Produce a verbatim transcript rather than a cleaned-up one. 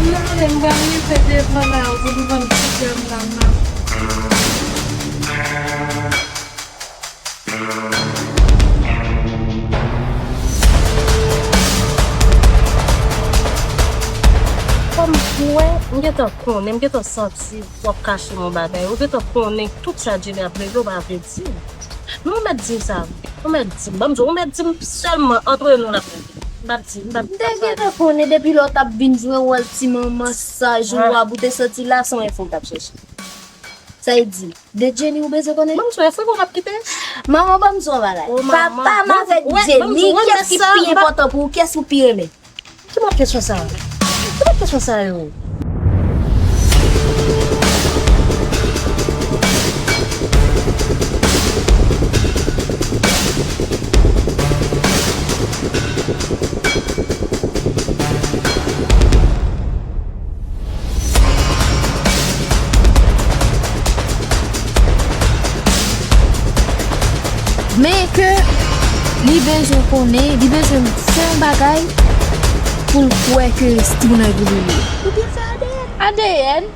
Nan, men m pral rive devan la, ou devan ti kè m la, m ap Kòm ou wè, m gentan konnen, m gentan santi w ap kache m yon bagay. Ou gentan konnen tout sa Jenny ap regle, ou pa vle di m. Men ou mèt di m sa, wi. Ou mèt di m. Ban m di w, ou mèt di m sèlman antre nou l ap regle. M p ap di, m p ap M te gentan konnen depi lè w t ap vin jwe wòl ti manman saj ou a, pou te santi la, se yon enfo w t ap chèche. Sa e di, de Jenny ou bezwen konnen? Ban m di w, enfo w ap kite. Manman, ban m di w yon bagay. Papa m avèk Jenny, kiyès ki pi enpòtan pou ou, kiyès ou pi renmen? Ki mòd kesyon sa a? Ki mòd kesyon sa yo? Men ke li bezwen konnen, li bezwen fè yon bagay pou l kwè ke Steven an gen li. Ou byen fè A D N. A D N?